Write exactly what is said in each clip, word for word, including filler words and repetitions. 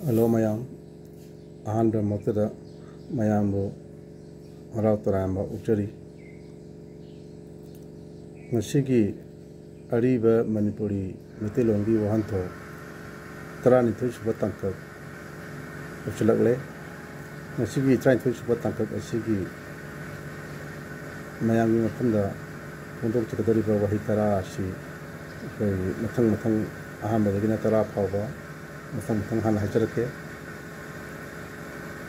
Hello ꯃꯌꯥꯝ, ꯑꯍꯥꯟꯕ ꯃꯛꯇꯗ ꯃꯌꯥꯝꯕꯨ ꯍꯔꯥꯎ ꯇꯔꯥꯝꯕ ꯑꯣꯛꯆꯔꯤ꯫ ꯉꯁꯤꯒꯤ ꯑꯔꯤꯕ ꯃꯅꯤꯄꯨꯔꯤ ꯃꯩꯇꯩꯂꯣꯟꯒꯤ ꯋꯥꯍꯟꯊꯣꯛ ꯇꯔꯥꯅꯤꯊꯣꯏ ꯁꯨꯕ ꯇꯥꯡꯀꯛ ꯂꯣꯏꯁꯤꯜꯂꯛꯂꯦ꯫ ꯉꯁꯤꯒꯤ ꯇꯔꯥꯅꯤꯊꯣꯏ ꯁꯨꯕ ꯇꯥꯡꯀꯛ ꯑꯁꯤꯒꯤ ꯃꯌꯥꯝꯒꯤ ꯃꯐꯝꯗ ꯐꯣꯡꯗꯣꯛꯆꯒꯗꯧꯔꯤꯕ ꯋꯥꯍꯩ ꯇꯔꯥ ꯑꯁꯤ ꯑꯩꯈꯣꯏ ꯃꯊꯪ ꯃꯊꯪ, ꯑꯍꯥꯟꯕꯗꯒꯤꯅ ꯇꯔꯥ ꯐꯥꯎꯕ ꯃꯊꯪ ꯃꯊꯪ ꯍꯥꯟꯅ ꯍꯥꯏꯖꯔꯛꯀꯦ꯫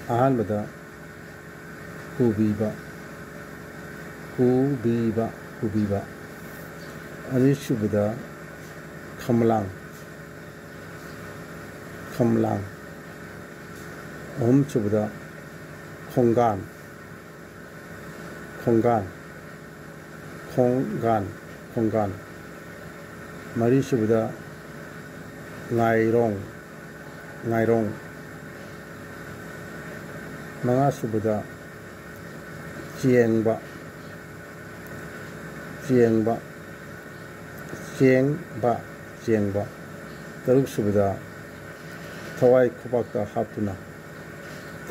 ꯑꯍꯥꯟꯕꯗ ꯀꯨꯕꯤꯕ, ꯀꯨꯕꯤꯕ, ꯀꯨꯕꯤꯕ꯫ ꯑꯅꯤꯁꯨꯕꯗ ꯈꯝꯂꯥꯡ, ꯈꯝꯂꯥꯡ꯫ ꯑꯍꯨꯝꯁꯨꯕꯗ ꯈꯣꯡꯒꯥꯟ, ꯈꯣꯡꯒꯥꯟ, ꯈꯣꯡꯒꯥꯟ, ꯈꯣꯡꯒꯥꯟ꯫ ꯃꯔꯤꯁꯨꯕꯗ ꯉꯥꯏꯔꯣꯡ, ꯉꯥꯏꯔꯣꯡ꯫ ꯃꯉꯥꯁꯨꯕꯗ ꯆꯦꯡꯕ, ꯆꯦꯡꯕ, ꯆꯦꯡꯕ, ꯆꯦꯡꯕ꯫ ꯇꯔꯨꯛꯁꯨꯕꯗ ꯊꯋꯥꯏ ꯈꯨꯕꯥꯛꯇ ꯍꯥꯞꯇꯨꯅ,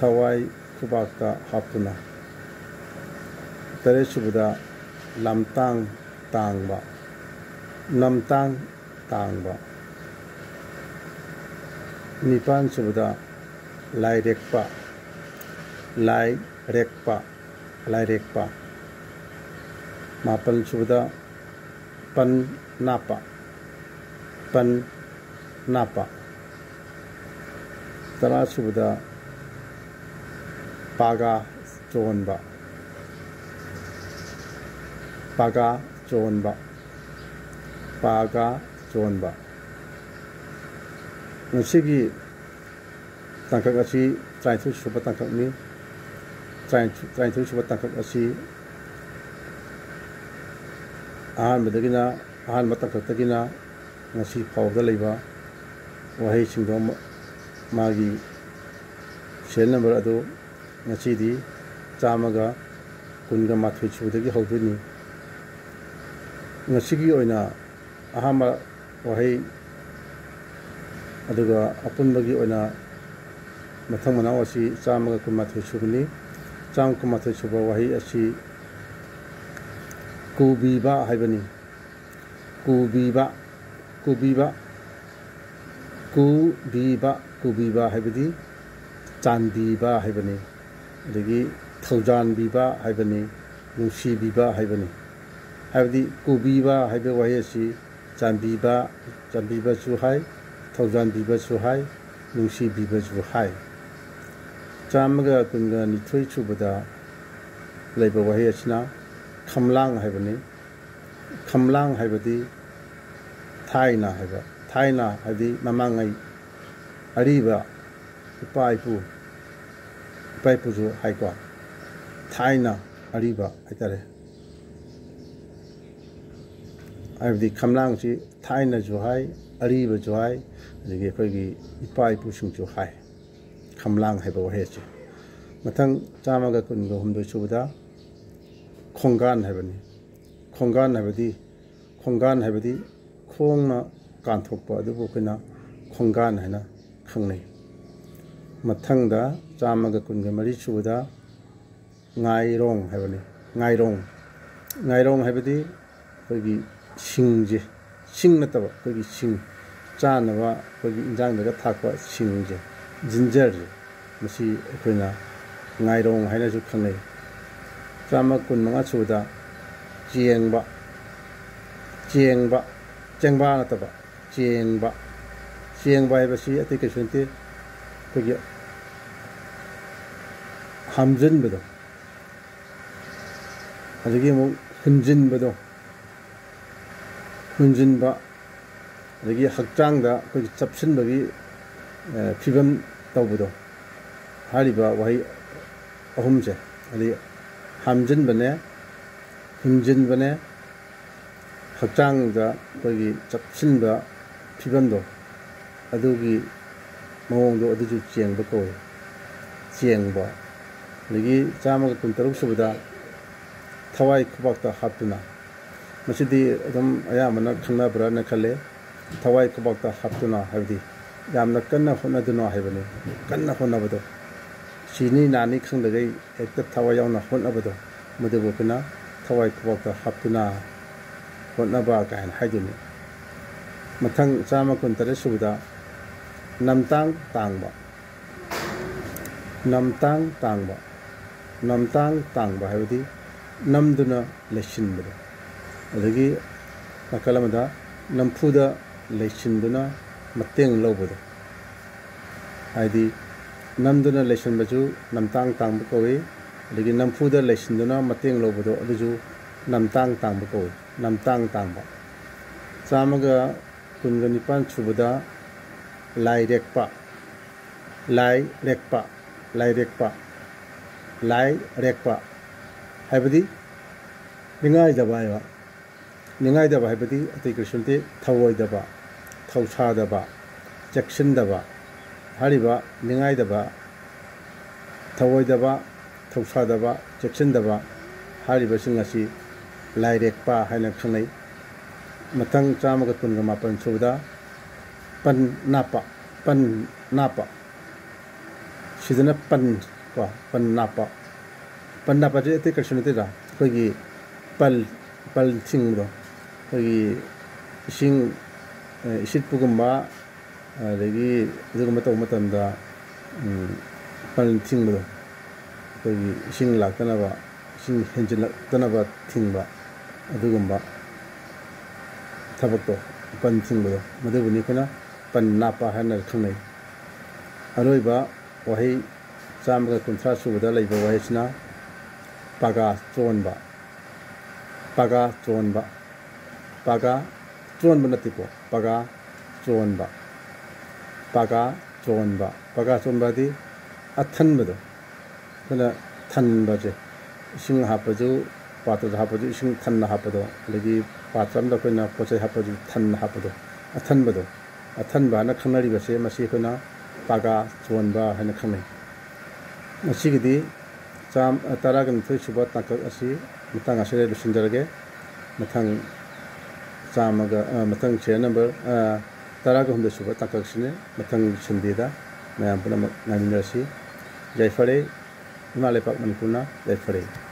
ꯊꯋꯥꯏ ꯈꯨꯕꯥꯛꯇ ꯍꯥꯞꯇꯨꯅ꯫ ꯇꯔꯦꯠꯁꯨꯕꯗ ꯂꯝꯇꯥꯡ ꯇꯥꯡꯕ, ꯂꯝꯇꯥꯡ ꯇꯥꯡꯕ꯫ ꯅꯤꯄꯥꯟꯁꯨꯕꯗ ꯂꯥꯏꯔꯦꯛꯄ, ꯂꯥꯏꯔꯦꯛꯄ, ꯂꯥꯏꯔꯦꯛꯄ꯫ ꯃꯥꯄꯟꯁꯨꯕꯗ ꯄꯟ ꯅꯥꯞꯄ, ꯄꯟ ꯅꯥꯞꯄ꯫ ꯇꯔꯥꯁꯨꯕꯗ ꯄꯥꯒꯥ ꯆꯣꯟꯕ, ꯄꯥꯒꯥ ꯆꯣꯟꯕ, ꯄꯥꯒꯥ ꯆꯣꯟꯕ꯫ ꯉꯁꯤꯒꯤ ꯇꯥꯡꯀꯛ ꯑꯁꯤ ꯇꯔꯥꯅꯤꯊꯣꯏ ꯁꯨꯕ ꯇꯥꯡꯀꯛꯅꯤ꯫ ꯇꯔꯥꯅꯤꯊꯣꯏ ꯁꯨꯕ ꯇꯥꯡꯀꯛ ꯑꯁꯤ ꯑꯍꯥꯟꯕꯗꯒꯤꯅ, ꯑꯍꯥꯟꯕ ꯇꯥꯡꯀꯛꯇꯒꯤꯅ ꯉꯁꯤ ꯐꯥꯎꯕꯗ ꯂꯩꯕ ꯋꯥꯍꯩꯁꯤꯡꯗꯣ ꯃꯥꯒꯤ ꯁꯦꯔꯤꯌꯦꯜ ꯅꯝꯕꯔ ꯑꯗꯨ ꯉꯁꯤꯗꯤ ꯆꯥꯝꯃꯒ ꯀꯨꯟꯒ ꯃꯥꯊꯣꯏ ꯁꯨꯕꯗꯒꯤ ꯍꯧꯗꯣꯏꯅꯤ꯫ ꯉꯁꯤꯒꯤ ꯑꯣꯏꯅ ꯑꯍꯥꯟꯕ ꯋꯥꯍꯩ, ꯑꯗꯨꯒ ꯑꯄꯨꯟꯕꯒꯤ ꯑꯣꯏꯅ ꯃꯊꯪ ꯃꯅꯥꯎ ꯑꯁꯤ ꯆꯥꯝꯃꯒ ꯀꯨꯟꯃꯥꯊꯣꯏ ꯁꯨꯕꯅꯤ꯫ ꯆꯥꯝꯃ ꯀꯨꯟꯃꯥꯊꯣꯏ ꯁꯨꯕ ꯋꯥꯍꯩ ꯑꯁꯤ ꯀꯨꯕꯤꯕ ꯍꯥꯏꯕꯅꯤ꯫ ꯀꯨꯕꯤꯕ, ꯀꯨꯕꯤꯕ, ꯀꯨꯕꯤꯕ, ꯀꯨꯕꯤꯕ ꯍꯥꯏꯕꯗꯤ ꯆꯥꯟꯕꯤꯕ ꯍꯥꯏꯕꯅꯤ꯫ ꯑꯗꯒꯤ ꯊꯧꯖꯥꯟꯕꯤꯕ ꯍꯥꯏꯕꯅꯤ, ꯅꯨꯡꯁꯤꯕꯤꯕ ꯍꯥꯏꯕꯅꯤ꯫ ꯍꯥꯏꯕꯗꯤ ꯀꯨꯕꯤꯕ ꯍꯥꯏꯕ ꯋꯥꯍꯩ ꯑꯁꯤ ꯆꯥꯟꯕꯤꯕ, ꯆꯥꯟꯕꯤꯕꯁꯨ ꯍꯥꯏ, ꯊꯧꯖꯥꯟꯕꯤꯕꯁꯨ ꯍꯥꯏ, ꯅꯨꯡꯁꯤꯕꯤꯕꯁꯨ ꯍꯥꯏ꯫ ꯆꯥꯝꯃꯒ ꯀꯨꯟꯒ ꯅꯤꯊꯣꯏ ꯁꯨꯕꯗ ꯂꯩꯕ ꯋꯥꯍꯩ ꯑꯁꯤꯅ ꯈꯝꯂꯥꯡ ꯍꯥꯏꯕꯅꯤ꯫ ꯈꯝꯂꯥꯡ ꯍꯥꯏꯕꯗꯤ ꯊꯥꯏꯅ ꯍꯥꯏꯕ, ꯊꯥꯏꯅ ꯍꯥꯏꯕꯗꯤ ꯃꯃꯥꯡꯉꯩ, ꯑꯔꯤꯕ, ꯏꯄꯥ ꯏꯄꯨ, ꯏꯄꯥ ꯏꯄꯨꯁꯨ ꯍꯥꯏꯀꯣ, ꯊꯥꯏꯅ ꯑꯔꯤꯕ ꯍꯥꯏꯇꯥꯔꯦ꯫ ꯍꯥꯏꯕꯗꯤ ꯈꯝꯂꯥꯡꯁꯤ ꯊꯥꯏꯅꯁꯨ ꯍꯥꯏ, ꯑꯔꯤꯕꯁꯨ ꯍꯥꯏ, ꯑꯗꯒꯤ ꯑꯩꯈꯣꯏꯒꯤ ꯏꯄꯥ ꯏꯄꯨꯁꯤꯡꯁꯨ ꯍꯥꯏ ꯈꯝꯂꯥꯡ ꯍꯥꯏꯕ ꯋꯥꯍꯩ ꯑꯁꯤ꯫ ꯃꯊꯪ ꯆꯥꯝꯃꯒ ꯀꯨꯟꯒ ꯍꯨꯝꯗꯣꯏ ꯁꯨꯕꯗ ꯈꯣꯡꯒꯥꯟ ꯍꯥꯏꯕꯅꯤ꯫ ꯈꯣꯡꯒꯥꯟ ꯍꯥꯏꯕꯗꯤ, ꯈꯣꯡꯒꯥꯟ ꯍꯥꯏꯕꯗꯤ ꯈꯣꯡꯅ ꯀꯥꯟꯊꯣꯛꯄ ꯑꯗꯨꯕꯨ ꯑꯩꯈꯣꯏꯅ ꯈꯣꯡꯒꯥꯟ ꯍꯥꯏꯅ ꯈꯪꯅꯩ꯫ ꯃꯊꯪꯗ ꯆꯥꯝꯃꯒ ꯀꯨꯟꯒ ꯃꯔꯤ ꯁꯨꯕꯗ ꯉꯥꯏꯔꯣꯡ ꯍꯥꯏꯕꯅꯤ꯫ ꯉꯥꯏꯔꯣꯡ, ꯉꯥꯏꯔꯣꯡ ꯍꯥꯏꯕꯗꯤ ꯑꯩꯈꯣꯏꯒꯤ ꯁꯤꯡꯁꯦ, ꯁꯤꯡ ꯅꯠꯇꯕ ꯑꯩꯈꯣꯏꯒꯤ ꯁꯤꯡ, ꯆꯥꯅꯕ ꯑꯩꯈꯣꯏꯒꯤ ꯏꯟꯖꯥꯡꯗꯒ ꯊꯥꯛꯄ ꯁꯤꯡꯁꯦ, ꯖꯤꯟꯖꯔꯁꯦ, ꯃꯁꯤ ꯑꯩꯈꯣꯏꯅ ꯉꯥꯏꯔꯣꯡ ꯍꯥꯏꯅꯁꯨ ꯈꯪꯅꯩ꯫ ꯆꯥꯝꯃ ꯀꯨꯟꯃꯉꯥ ꯁꯨꯕꯗ ꯆꯦꯡꯕ, ꯆꯦꯡꯕ, ꯆꯦꯡꯕ ꯅꯠꯇꯕ, ꯆꯦꯡꯕ꯫ ꯆꯦꯡꯕ ꯍꯥꯏꯕꯁꯤ ꯑꯇꯩ ꯀꯩꯁꯨ ꯅꯠꯇꯦ, ꯑꯩꯈꯣꯏꯒꯤ ꯍꯥꯝꯖꯤꯟꯕꯗꯣ, ꯑꯗꯒꯤ ꯑꯃꯨꯛ ꯍꯨꯟꯖꯤꯟꯕꯗꯣ, ꯍꯨꯟꯖꯤꯟꯕ, ꯑꯗꯒꯤ ꯍꯛꯆꯥꯡꯗ ꯑꯩꯈꯣꯏꯒꯤ ꯆꯞꯁꯤꯟꯕꯒꯤ, ꯑ, ꯐꯤꯕꯝ ꯇꯧꯕꯗꯣ, ꯍꯥꯏꯔꯤꯕ ꯋꯥꯍꯩ ꯑꯍꯨꯝꯁꯦ, ꯑꯗꯩ ꯍꯥꯝꯖꯤꯟꯕꯅꯦ, ꯍꯨꯟꯖꯤꯟꯕꯅꯦ, ꯍꯛꯆꯥꯡꯗ ꯑꯩꯈꯣꯏꯒꯤ ꯆꯞꯁꯤꯟꯕ ꯐꯤꯕꯝꯗꯣ, ꯑꯗꯨꯒꯤ ꯃꯑꯣꯡꯗꯣ ꯑꯗꯨꯁꯨ ꯆꯦꯡꯕ ꯀꯧꯏ꯫ ꯆꯦꯡꯕ꯫ ꯑꯗꯒꯤ ꯆꯥꯝꯃꯒ ꯀꯨꯟꯇꯔꯨꯛ ꯁꯨꯕꯗ ꯊꯋꯥꯏ ꯈꯨꯕꯥꯛꯇ ꯍꯥꯞꯇꯨꯅ꯫ ꯃꯁꯤꯗꯤ ꯑꯗꯨꯝ ꯑꯌꯥꯝꯕꯅ ꯈꯪꯅꯕ꯭ꯔꯥꯅ ꯈꯜꯂꯦ꯫ ꯊꯋꯥꯏ ꯈꯨꯕꯥꯛꯇ ꯍꯥꯞꯇꯨꯅ ꯍꯥꯏꯕꯗꯤ ꯌꯥꯝꯅ ꯀꯟꯅ ꯍꯣꯠꯅꯗꯨꯅ ꯍꯥꯏꯕꯅꯤ꯫ ꯀꯟꯅ ꯍꯣꯠꯅꯕꯗꯣ, ꯁꯤꯅꯤ ꯅꯥꯅꯤ ꯈꯪꯗꯈꯩ ꯍꯦꯛꯇ ꯊꯋꯥꯏ ꯌꯥꯎꯅ ꯍꯣꯠꯅꯕꯗꯣ, ꯃꯗꯨꯕꯨ ꯑꯩꯈꯣꯏꯅ ꯊꯋꯥꯏ ꯈꯨꯕꯥꯛꯇ ꯍꯥꯞꯇꯨꯅ ꯍꯣꯠꯅꯕ ꯀꯥꯏꯅ ꯍꯥꯏꯗꯣꯏꯅꯤ꯫ ꯃꯊꯪ ꯆꯥꯝꯃ ꯀꯨꯟꯇꯔꯦꯠ ꯁꯨꯕꯗ ꯅꯝꯇꯥꯡ ꯇꯥꯡꯕ꯫ ꯅꯝꯇꯥꯡ ꯇꯥꯡꯕ꯫ ꯅꯝꯇꯥꯡ ꯇꯥꯡꯕ ꯍꯥꯏꯕꯗꯤ ꯅꯝꯗꯨꯅ ꯂꯩꯁꯤꯟꯕꯗꯣ꯫ ꯑꯗꯒꯤ ꯅꯥꯀꯜ ꯑꯃꯗ ꯅꯝꯐꯨꯗ ꯂꯩꯁꯤꯟꯗꯨꯅ ꯃꯇꯦꯡ ꯂꯧꯕꯗꯣ꯫ ꯍꯥꯏꯗꯤ ꯅꯝꯗꯨꯅ ꯂꯩꯁꯤꯟꯕꯁꯨ ꯅꯝꯇꯥꯡ ꯇꯥꯡꯕ ꯀꯧꯏ꯫ ꯑꯗꯒꯤ ꯅꯝꯐꯨꯗ ꯂꯩꯁꯤꯟꯗꯨꯅ ꯃꯇꯦꯡ ꯂꯧꯕꯗꯣ, ꯑꯗꯨꯁꯨ ꯅꯝꯇꯥꯡ ꯇꯥꯡꯕ ꯀꯧꯏ꯫ ꯅꯝꯇꯥꯡ ꯇꯥꯡꯕ꯫ ꯆꯥꯝꯃꯒ ꯀꯨꯟꯒ ꯅꯤꯄꯥꯟ ꯁꯨꯕꯗ ꯂꯥꯏꯔꯦꯛꯄ꯫ ꯂꯥꯏꯔꯦꯛꯄ꯫ ꯂꯥꯏꯔꯦꯛꯄ꯫ ꯂꯥꯏꯔꯦꯛꯄ ꯍꯥꯏꯕꯗꯤ ꯅꯤꯡꯉꯥꯏꯗꯕ ꯍꯥꯏꯕ꯫ ꯅꯤꯡꯉꯥꯏꯗꯕ ꯍꯥꯏꯕꯗꯤ ꯑꯇꯩ ꯀꯔꯤꯁꯨ ꯅꯠꯇꯦ, ꯊꯧꯑꯣꯏꯗꯕ, ꯊꯧꯁꯥꯗꯕ, ꯆꯦꯛꯁꯤꯟꯗꯕ꯫ ꯍꯥꯏꯔꯤꯕ ꯅꯤꯡꯉꯥꯏꯗꯕ, ꯊꯧꯑꯣꯏꯗꯕ, ꯊꯧꯁꯥꯗꯕ, ꯆꯦꯛꯁꯤꯟꯗꯕ ꯍꯥꯏꯔꯤꯕꯁꯤꯡ ꯑꯁꯤ ꯂꯥꯏꯔꯦꯛꯄ ꯍꯥꯏꯅ ꯈꯪꯅꯩ꯫ ꯃꯊꯪ ꯆꯥꯝꯃꯒ ꯀꯨꯟꯒ ꯃꯥꯄꯟ ꯁꯨꯕꯗ ꯄꯟ ꯅꯥꯞꯄ꯫ ꯄꯟ ꯅꯥꯞꯄ꯫ ꯁꯤꯗꯅ ꯄꯟ ꯀꯣ, ꯄꯟ ꯅꯥꯞꯄ꯫ ꯄꯟ ꯅꯥꯞꯄꯁꯦ ꯑꯇꯩ ꯀꯔꯤꯁꯨ ꯅꯠꯇꯦꯗ, ꯑꯩꯈꯣꯏꯒꯤ ꯄꯜ, ꯄꯜ ꯊꯤꯡꯕꯗꯣ, ꯑꯩꯈꯣꯏꯒꯤ ꯏꯁꯤꯡ, ꯑ, ꯏꯁꯤꯠꯄꯒꯨꯝꯕ, ꯑꯗꯒꯤ ꯑꯗꯨꯒꯨꯝꯕ ꯇꯧꯕ ꯃꯇꯝꯗ, ꯎꯝ, ꯄꯟ ꯊꯤꯡꯕꯗꯣ, ꯑꯩꯈꯣꯏꯒꯤ ꯏꯁꯤꯡ ꯂꯥꯛꯇꯅꯕ, ꯏꯁꯤꯡ ꯍꯦꯟꯖꯤꯜꯂꯛꯇꯅꯕ ꯊꯤꯡꯕ, ꯑꯗꯨꯒꯨꯝꯕ ꯊꯕꯛꯇꯣ, ꯄꯟ ꯊꯤꯡꯕꯗꯣ, ꯃꯗꯨꯕꯨꯅꯤ ꯑꯩꯈꯣꯏꯅ ꯄꯟ ꯅꯥꯞꯄ ꯍꯥꯏꯅ ꯈꯪꯅꯩ꯫ ꯑꯔꯣꯏꯕ ꯋꯥꯍꯩ ꯆꯥꯝꯃꯒ ꯀꯨꯟꯊ꯭ꯔꯥ ꯁꯨꯕꯗ ꯂꯩꯕ ꯋꯥꯍꯩꯁꯤꯅ ꯄꯥꯒꯥ ꯆꯣꯟꯕ꯫ ꯄꯥꯒꯥ ꯆꯣꯟꯕ꯫ ꯄꯥꯒꯥ ꯆꯣꯟꯕ ꯅꯠꯇꯦꯀꯣ, ꯄꯥꯒꯥ ꯆꯣꯟꯕ꯫ ꯄꯥꯒꯥ ꯆꯣꯟꯕ꯫ ꯄꯥꯒꯥ ꯆꯣꯟꯕ ꯍꯥꯏꯗꯤ ꯑꯊꯟꯕꯗꯣ꯫ ꯑꯩꯈꯣꯏꯅ ꯊꯟꯕꯁꯦ, ꯏꯁꯤꯡ ꯍꯥꯞꯄꯁꯨ, ꯄꯥꯇ꯭ꯔꯗ ꯍꯥꯞꯄꯁꯨ ꯏꯁꯤꯡ ꯊꯟꯅ ꯍꯥꯞꯄꯗꯣ, ꯑꯗꯒꯤ ꯄꯥꯇ꯭ꯔ ꯑꯃꯗ ꯑꯩꯈꯣꯏꯅ ꯄꯣꯠ ꯆꯩ ꯍꯥꯞꯄꯁꯨ ꯊꯟꯅ ꯍꯥꯞꯄꯗꯣ, ꯑꯊꯟꯕꯗꯣ꯫ ꯑꯊꯟꯕ ꯍꯥꯏꯅ ꯈꯪꯅꯔꯤꯕꯁꯦ, ꯃꯁꯤ ꯑꯩꯈꯣꯏꯅ ꯄꯥꯒꯥ ꯆꯣꯟꯕ ꯍꯥꯏꯅ ꯈꯪꯅꯩ꯫ ꯉꯁꯤꯒꯤꯗꯤ ꯆꯥꯝ-, ꯇꯔꯥꯒ ꯅꯤꯊꯣꯏ ꯁꯨꯕ ꯇꯥꯡꯀꯛ ꯑꯁꯤ ꯃꯇꯥꯡ ꯑꯁꯤꯗ ꯂꯣꯏꯁꯤꯟꯖꯔꯒꯦ꯫ ꯃꯊꯪ ꯆꯥꯝꯃꯒ, ꯑ, ꯃꯊꯪ serial number, ꯑ, ꯇꯔꯥꯒ ꯍꯨꯝꯗꯣꯏ ꯁꯨꯕ ꯇꯥꯡꯀꯛꯁꯤꯅ ꯃꯊꯪ Sunday ꯗ ꯃꯌꯥꯝ ꯄꯨꯝꯅꯃꯛ ꯉꯥꯏꯃꯤꯟꯅꯔꯁꯤ꯫ ꯌꯥꯏꯐꯔꯦ꯫ ꯏꯃꯥ ꯂꯩꯄꯥꯛ ꯃꯅꯤꯄꯨꯔꯅ ꯌꯥꯏꯐꯔꯦ꯫